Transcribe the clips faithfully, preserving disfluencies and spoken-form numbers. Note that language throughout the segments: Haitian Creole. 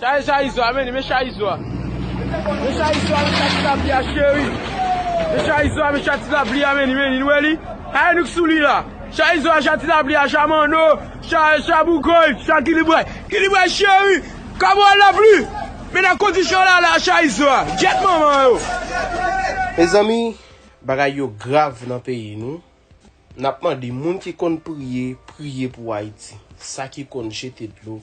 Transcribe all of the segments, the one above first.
Chaje, chaje izo a, men, men chaje izo a. Men chaje izo a, men chaje ti lapli a, cheri. Men chaje izo a, men chaje ti lapli a, men, men, nou wè li. Ay, nou k sou li la. Chaje izo a, chaje ti lapli a, chaje manno, chaje, chaje boukòy, chaje kilibway. Kilibway, cheri. Kabwal lapli. Men nan kondisyon la, la, chaje izo a. Gyèt manman yo. Mezanmi, bagay yo grav nan peyi nou. N ap mande moun ki konn priye, priye pou Ayiti. Sa ki konn jete dlo,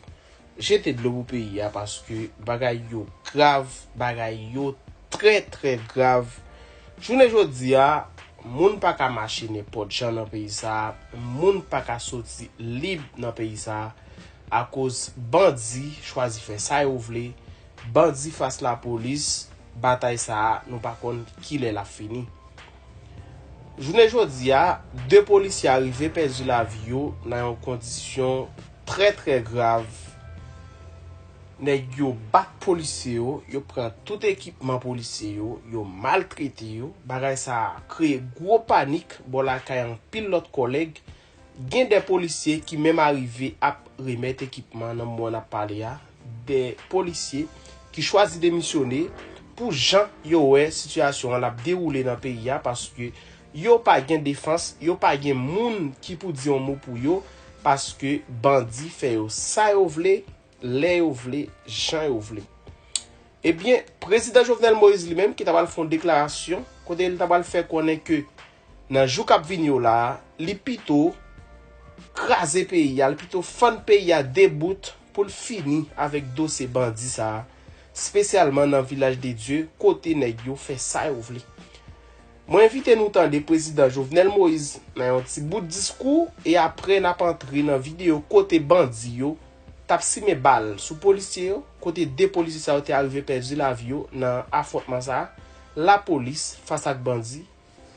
jete dlo pou peyi a, paske bagay yo grav, bagay yo trè, trè grav. Jounen jodi a, moun pa ka mache nenpòt jan nan peyi sa a, moun pa ka soti lib nan peyi sa a, akoz bandi chwazi fè sa yo vle, bandi fas lapolis, batay sa a, nou pa konn kilè l ap fini. Jounen jodi a, de polisye arive pèdi lavi yo nan yon kondisyon trè, trè grav. Nèg yo bat polisye yo, yo pran tout ekipman polisye yo, yo maltrete yo. Bagay sa a kreye gwo panik bò lakay anpil lòt kòlèg. Gen de polisye ki menm arive ap remèt ekipman nan moman n ap pale a. De polisye ki chwazi demisyone pou jan yo wè sitiyasyon an l ap dewoule nan peyi a, paske yo pa gen defans, yo pa gen moun ki pou di yon mo pou yo, paske bandi fè yo sa yo vle, lè yo vle, jan yo vle. Ebyen, prezidan Jovenel Moïse li menm ki ta pral fè yon deklarasyon, kote li ta pral fè konnen ke nan jou k ap vini yo la a, li pito kraze peyi a, li pito fann peyi a de bout pou l fini avèk dosye bandi sa a, espesyalman nan Vilaj de Dye, kote nèg yo fè sa yo vle. Mwen envite nou tande prezidan Jovenel Moïse nan yon ti bout diskou, e apre n ap antre nan videyo kote bandi yo t ap simen bal sou polisye yo, kote de polisye sa yo te arive pèdi lavi yo nan afwontman sa a, lapolis fas ak bandi.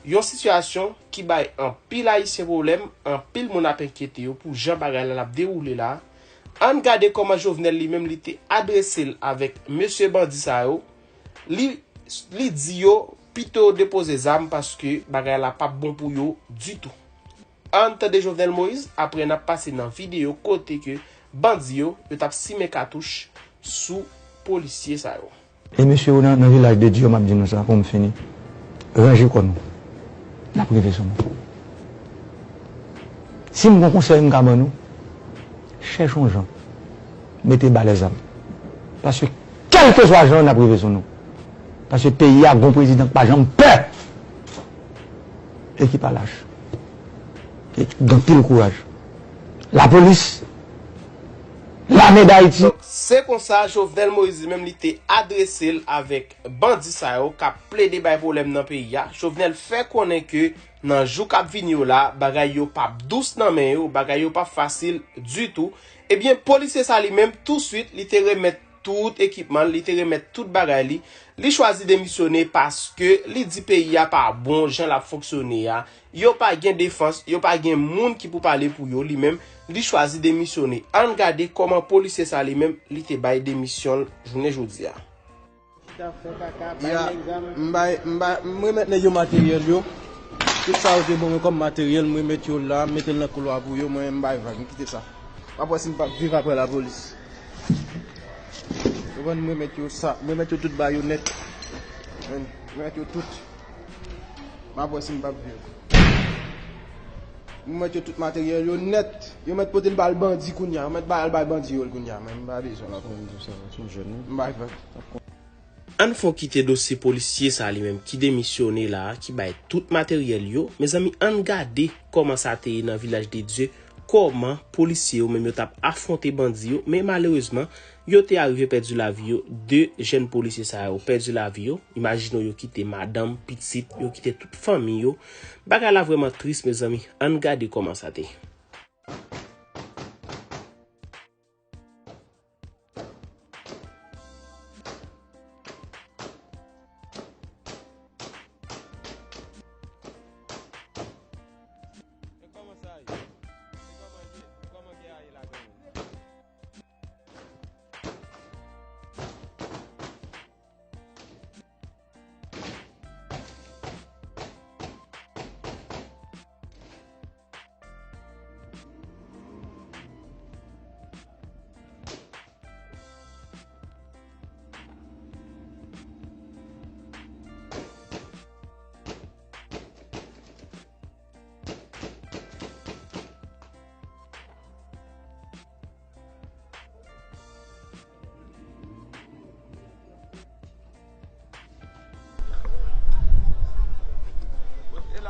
Yon sitiyasyon ki bay anpil Ayisyen pwoblèm, anpil moun ap enkyete yo pou jan bagay la l ap dewoule la. Ann gade kòman Jovenel li menm li te adrese l avèk mesye bandi sa yo. Li, li di yo pito yo depoze zam paske bagay la p ap bon pou yo ditou. Ann tande Jovenel Moïse, apre n ap pase nan videyo kote ke bandi yo, yo t ap simen katouch sou polisye sa yo. E mesye yo nan, nan Vilaj de Dye, m ap di nou sa pou m fini. Ranje kò nou. N ap rive sou nou. Si m gon konsèy m ka ban nou, chèche yon jan. Mete ba lèzam. Paske kèlkeswa jan, n ap rive sou nou. Paske peyi a gon prezidan k pa janm pè. E ki pa lach. E ki gen anpil kouraj. Lapolis, Lame Dayiti. Donk, se konsa Jovenel Moïse li menm li te adrese l avèk bandi sa yo k ap plede bay pwoblèm nan peyi a. Jovenel fè konnen ke nan jou k ap vini yo la, bagay yo p ap dous nan men yo, bagay yo p ap fasil ditou. Ebyen, polisye sa li menm, touswit, li te remèt tout ekipman l, li te remèt tout bagay li. Li chwazi demisyone paske li di peyi a pa bon jan l ap fonksyone a. Yo pa gen defans, yo pa gen moun ki pou pale pou yo. Li menm, li chwazi demisyone. Ann gade kòman polisye sa li menm, li te bay demisyon l jounen jodi a. Ya, m bay, m bay, m remèt nèg yo materyèl yo. Tout sa yo te ban mwen kòm materyèl, m remèt yo la, m mete l nan koulwa pou yo, mwen, m bay vag, m kite sa. M ap wè si m p ap viv apre lapolis. Ou konprann, m remèt yo sa, m remèt yo tout ba yo nèt. M remèt yo tout. M ap wè si m p ap viv. M remèt yo tout materyèl yo nèt. Yo mèt pote l ba l bandi kounye a. Yo mèt ba l bay bandi yo l kounye a. Men m pa bezwen l ankò. M bay vag. Ann fè w kite dosye polisye sa li menm ki demisyone la a, ki bay tout materyèl yo. Mezanmi, ann gade kòman sa te ye nan Vilaj de Dye, kòman polisye yo menm yo t ap afwonte bandi yo, men malerezman, yo te arive pèdi lavi yo. De jèn polisye sa yo pèdi lavi yo. Imajine w, yo kite madanm, pitit, yo kite tout fanmi yo. Bagay la vrèman tris, mezanmi. Ann gade kòman sa te ye.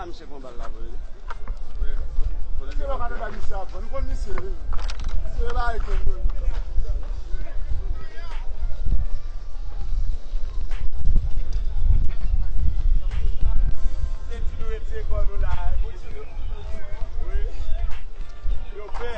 Misye pran bal la vre. Se lòk ane bay misye avan. Nou konn misye, wi. Se la e konn. Se ti nou retire kò nou la. Wi. Yo pè.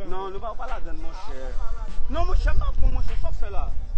Non, nou pa, pa ladann, monchè. Non, monchè, m ap bon, monchè, sa w fè la?